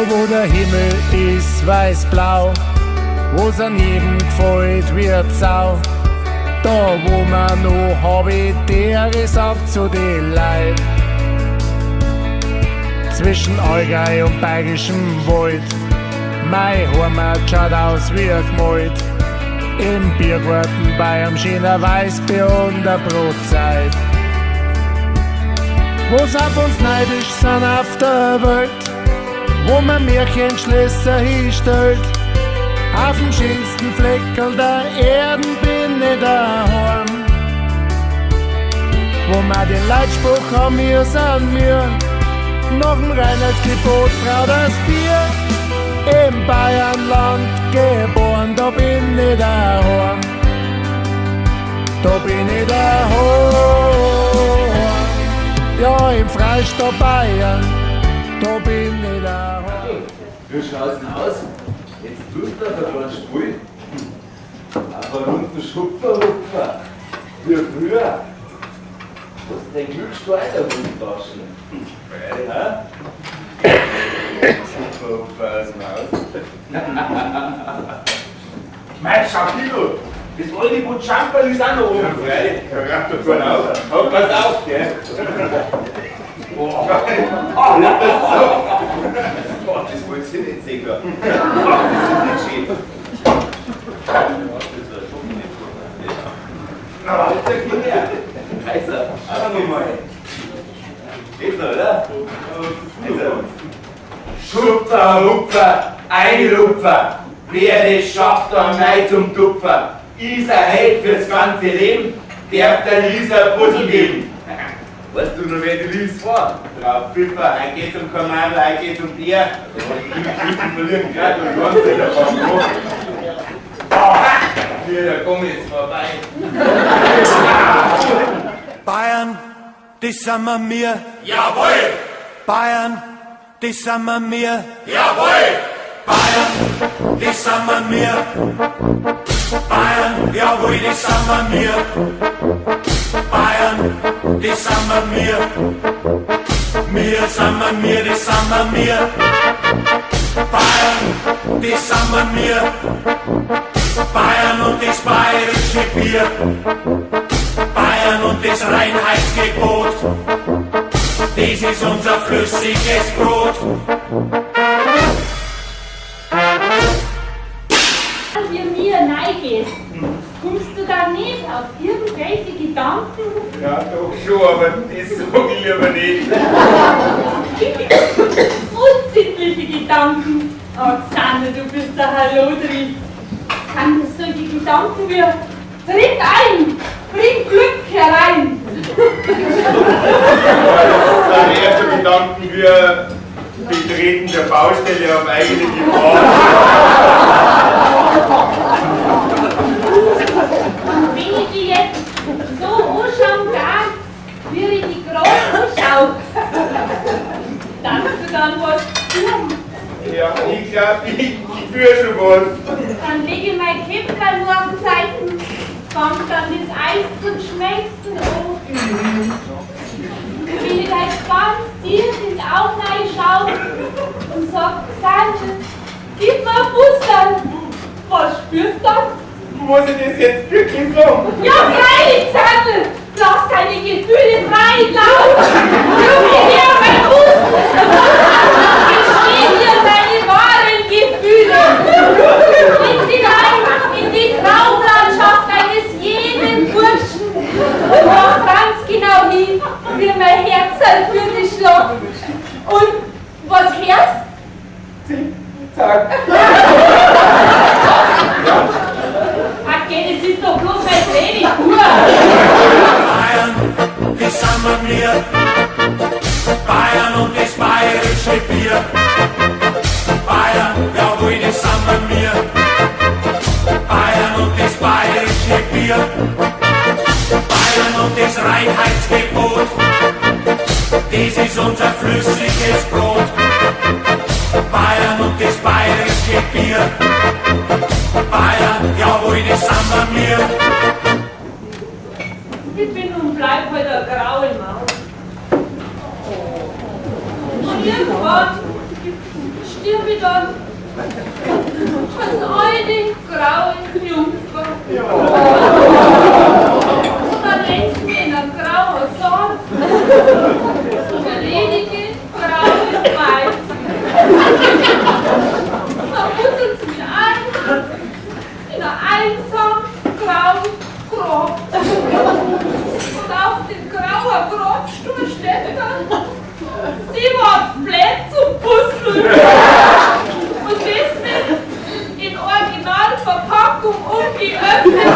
Wo der Himmel ist weiß-blau, wo's an jedem gefällt wird Sau. Da wo man noch hab ich der sagt zu den Leid. Zwischen Allgäu und Bayerischem Wald, mei Heimat schaut aus wie gemalt. Im Biergarten bei einem schönen Weißbier und der Brotzeit. Wo's auf uns neidisch sind auf der Welt, wo man Märchenschlösser hinstellt. Auf dem schönsten Fleckerl der Erden bin ich daheim. Wo man den Leitspruch haben, wir sind wir, nach dem Reinheitsgebot braut das Bier. Im Bayernland geboren, da bin ich daheim. Da bin ich daheim. Ja, im Freistaat Bayern, da bin ich daheim. Wie schaut's denn aus? Jetzt tust du auf ein kleines Spiel. Auf einen runden Schupferhupfer. Wie früher. Was ist dein Glückssteuer da Taschen? Hä? Schupferhupfer aus dem Haus. Mein Schapilo, das alte Butschamperl ist auch noch oben. Ja, freilich, da raucht der Zorn auf. Aber pass auf, gell? Boah, das so. Das wollt ihr nicht sehen, da. Das ist nicht schön. Das war schon nicht gut. Na, jetzt komm her. Also, aber nochmal. Geht's noch, oder? Also. Schupfer, Hupfer, Einlupfer. Wer das schafft, dann nein zum Tupfer. Ist ein Held fürs ganze Leben, darf der Lisa ein Puzzle geben. Weißt du noch, wer die Lies war? Frau Pfiffer, heute geht's um Kommando, heute geht's um Bär. Die verlieren gerade und du hast ja versprochen. Hier, der Gummi ist vorbei. Bayern, das sind wir mir. Jawohl! Bayern, das sind wir mir. Jawohl! Bayern, das sind wir mir. Bayern, jawohl, das sind wir mir. Bayern, das sind wir mir. Mir sind wir mir, das sind wir mir. Bayern, das sind wir mir. Bayern und das bayerische Bier. Bayern und das Reinheitsgebot. Das ist unser flüssiges Brot. Wie mir reingehst, kommst du da nicht auf irgendwelche Gedanken? Ja, doch schon, aber das sag ich lieber nicht. Unsittliche Gedanken. Oh, Xander, du bist der Hallodri. Sind das solche Gedanken wie, tritt ein, bring Glück herein. Das sind eher so Gedanken wie Betreten der Baustelle auf eigene Gefahr. Und wenn ich dich jetzt so anschauen darf, wie ich dich gerade anschaue, darfst du dann was tun? Ja, ich glaub, ich spür schon was. Dann lege ich mein Käppchen nur auf die Seite, fang dann das Eis zum Schmelzen an. Und wenn ich da jetzt ganz tief in die Augen reinschaue und sag, Xandl, gib mir einen Busserl. Was spürst du dann? Muss ich das jetzt wirklich sagen? Ja, freilich, Xandl! Lass deine Gefühle frei Lauf! Gib mir mein Bus! Gesteh mir deine wahren Gefühle! Blick hinein in die Traumlandschaft eines jeden Burschen und mach ganz genau hin, wie mein Herz für dich schlägt. Und was hörst? Zack. Okay, das ist doch bloß mein Training. Bayern, das sind wir mir. Bayern und das bayerische Bier. Bayern, jawohl, das sind wir mir. Bayern und das bayerische Bier. Bayern und das Reinheitsgebot. Das ist unser flüssiges Brot. Bayern und das bayerische Bier. Bayern, jawohl, das sind wir mir. Ich bin und bleib halt eine graue Maus. Und irgendwann stirbt Als alte, graue Jungfer. Und dann längst mir in ein grauer Sarg. Und eine ledige, graue Weiß. Dann putzeln sie mich ein in ein einsam graues Grab. Und auf dem grauen Grabstuhl steht dann, sie war blöd zum Puzzeln. Und das mit in Originalverpackung ungeöffnet.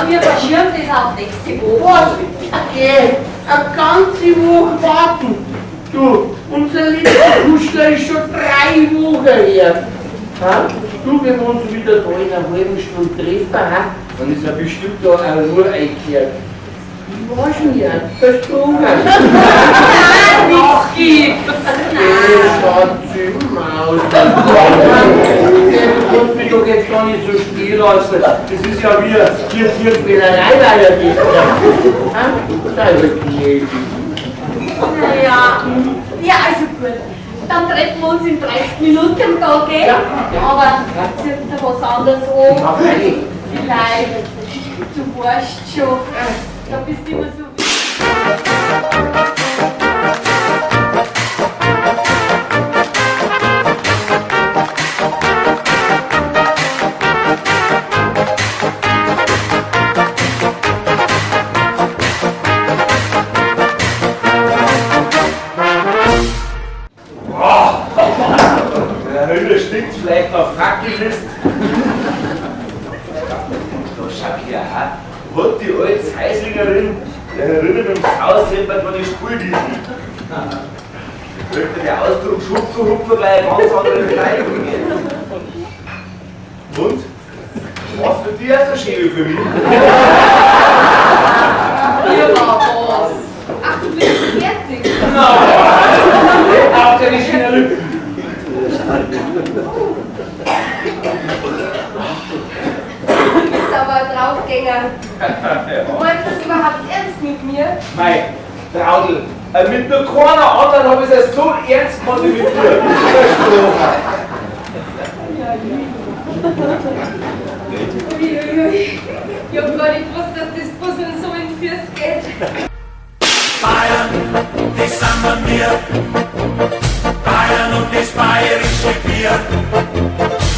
Wir verschieben das auf nächste Woche. Was? Geh, eine ganze Woche warten. Du, unser letzter Kuschler ist schon 3 Wochen her. Ha? Du, wenn wir uns wieder da in einer halben Stunde treffen, ha? Dann ist er bestimmt da auch nur eingekehrt. Ich war schon ja, versprochen. Nein, nix gibt's. Schatzi, Maus. Du kannst mich doch jetzt gar nicht so stehen lassen. Das ist ja wie Tierquälerei weitergeht. Ha? Sei halt gnädig. Naja, ja, also gut. Dann treffen wir uns in 30 Minuten da, gell? Ja, ja. Aber zieht da was anderes an. Ja, freilich. Vielleicht. Du weißt schon. Da bist du immer so. Der Hölle stinkt's vielleicht nach Fackelmist. Da schau her, ha? Hat die alte Heislingerin der Herinnen ums Haus jemand von den Spuldiesen. Da kriegt der Ausdruck Schupfer, Hupfer gleich eine ganz andere Bedeutung. Und? Was für dich auch so schön wie für mich? Ja, was? Ach, du bist fertig. Nein, auf deine schönen Lippen. Du bist aber ein Draufgänger. Du meinst das überhaupt ernst mit mir? Mei, Traudl, mit nur keiner anderen hab ich es so ernst gemacht wie mit dir. Versprochen. Uiuiui. Ich hab gar nicht gewusst, dass das Puzzeln so in die Füße geht. Bayern, das sind wir mir. Bayern und das bayerische Bier.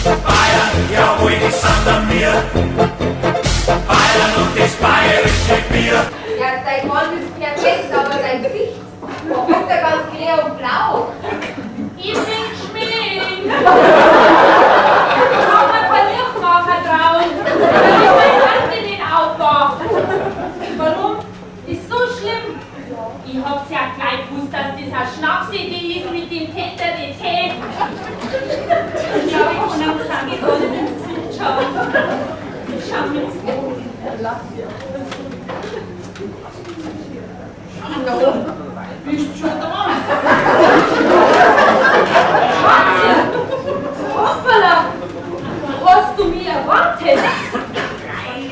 Bayern, jawohl, das sind wir mir. Bayern und das bayerische Bier. Ja, dein Mann ist perfekt, aber dein Gesicht, du bist ja ganz leer und blau. Ich bin geschminkt. Ich hab mir kein Licht machen trauen, damit meine Tante nicht aufwacht. Warum? Ist so schlimm. Ich hab's ja gleich gewusst, dass das eine Schnapsidee ist mit dem Tätertät. Ich glaube, ich kann am Sange gar nicht ins Gesicht schauen. Ich schau mir zu. Bist schon da? Schatzi! Hoppala! Hast du mich erwartet? Nein,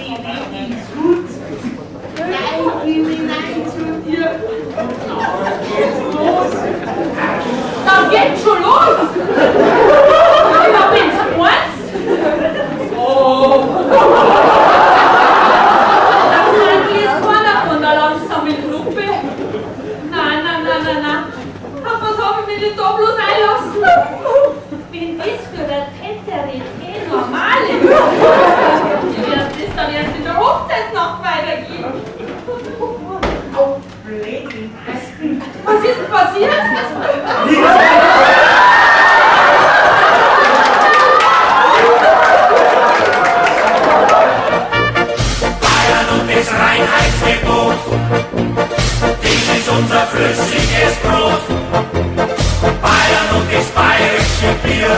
nein, zu dir. Geht's los? Dann geht's schon los! Ja, wenn's meinst. Oh! Das ist keiner von der langsamen Gruppe. Nein, nein, nein, nein, nein. Auf was hab ich mich denn da bloß einlassen? Wenn das für der Täterete normal ist, wie wird das dann erst in der Hochzeitsnacht weitergehen? Was ist denn passiert? Bayern und das Reinheitsgebot, das ist unser flüssiges Brot. Bayern und das bayerische Bier,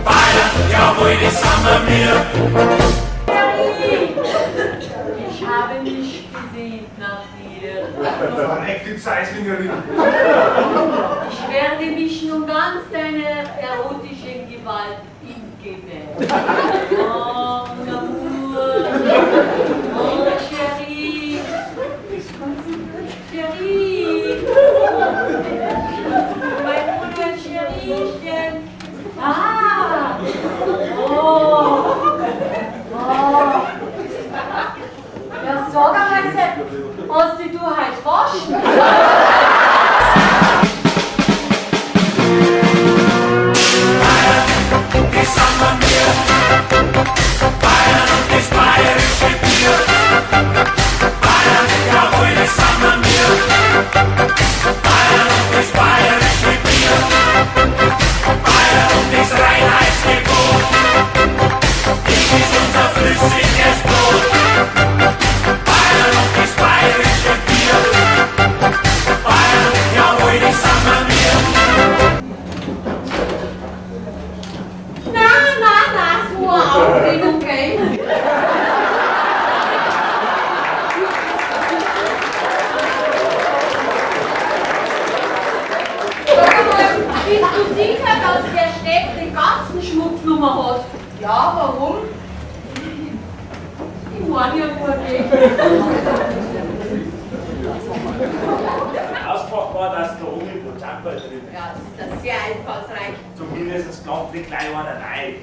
Bayern, jawohl, das sind wir mir. habe mich gesehnt nach dir. Verreckte Zeislingerin. Ich werde mich nun ganz deiner erotischen Gewalt hingeben. Oh, mon amour. Oh, chérie. Chérie. Mein Bruder, Chériechen. Ah. Oh. Oh. Ja, sag einmal, Sepp, hast dich du heute waschen? Das sind wir mir. Bayern und das bayerische Bier. Bayern, jawohl, das sind wir mir. Bayern und das bayerische Bier. Bayern und das Reinheitsgebot. Das ist unser flüssiges Brot. Bayern und das bayerische Bier. Bayern, jawohl, das sind wir mir. Na, na, na, so eine Aufregung, gell? Sag einmal, bist du sicher, dass der Steff den ganzen Schmuck genommen hat? Ja, warum? Ich meine ja nur, gell? Ausgemacht war, dass da oben im Bocamper drin ist. Ja, das ist ja sehr einfallsreich. Zumindest kommt nicht gleich einer rein.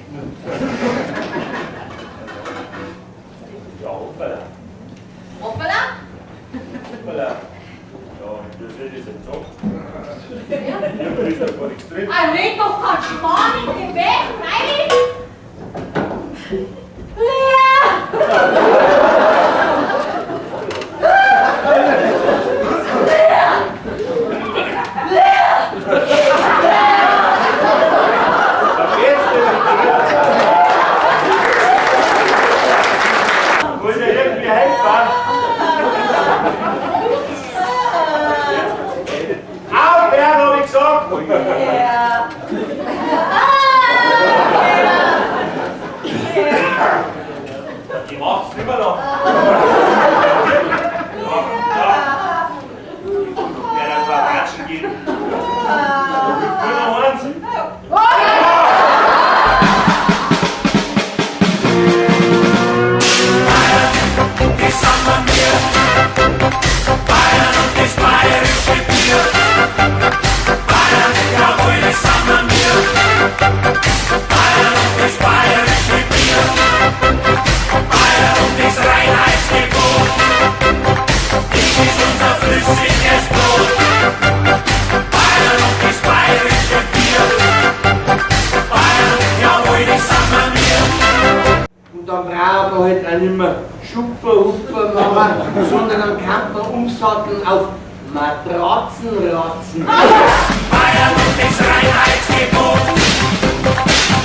Ja, hoppala. Hoppala? Hoppala. Ja, das ist jetzt gesagt. Ja. Hier ist da gar nichts drin. Ah, red doch kein Schmarrn, ich geh weg, freilich! Lea! Da geht's dir. Muss ja irgendwie helfen. Aufhören, hab ich gesagt! Ja. Die macht's nimmer noch. Ja, ja. Ich werde ein paar Watschen geben. Nur noch eins. Das sind wir mir. Bayern und das bayerische Bier. Bayern, jawohl, das sind wir mir. Bayern und das bayerische Bier. Bayern und das Reinheitsgebot. Das ist unser flüssiges Brot. Bayern und das bayerische Bier. Bayern, jawohl, das sind wir mir. Und dann brauchen wir halt auch nicht mehr Schupper-Hupper machen, sondern dann kann man umsatteln auf Matratzenratzen. Bayern und das Reinheitsgebot.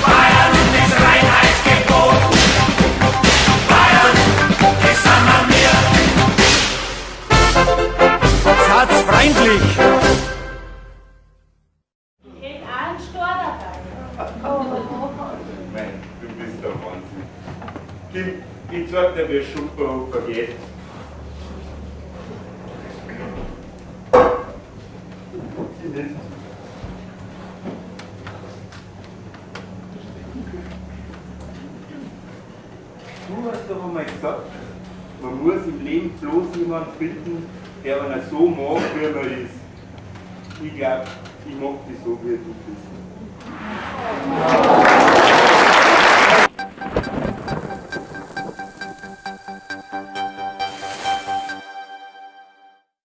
Bayern und das Reinheitsgebot. Bayern, das sind wir mir. Satz freundlich. Ich hätte auch einen Stor dabei. Nein, du bist der Wahnsinn. Kim, ich zeig dir, wie Schupperhupfer geht. Sie nicht. Du hast doch einmal gesagt, man muss im Leben bloß jemanden finden, der einen so mag, wie man ist. Ich glaub, ich mag dich so, wie du bist.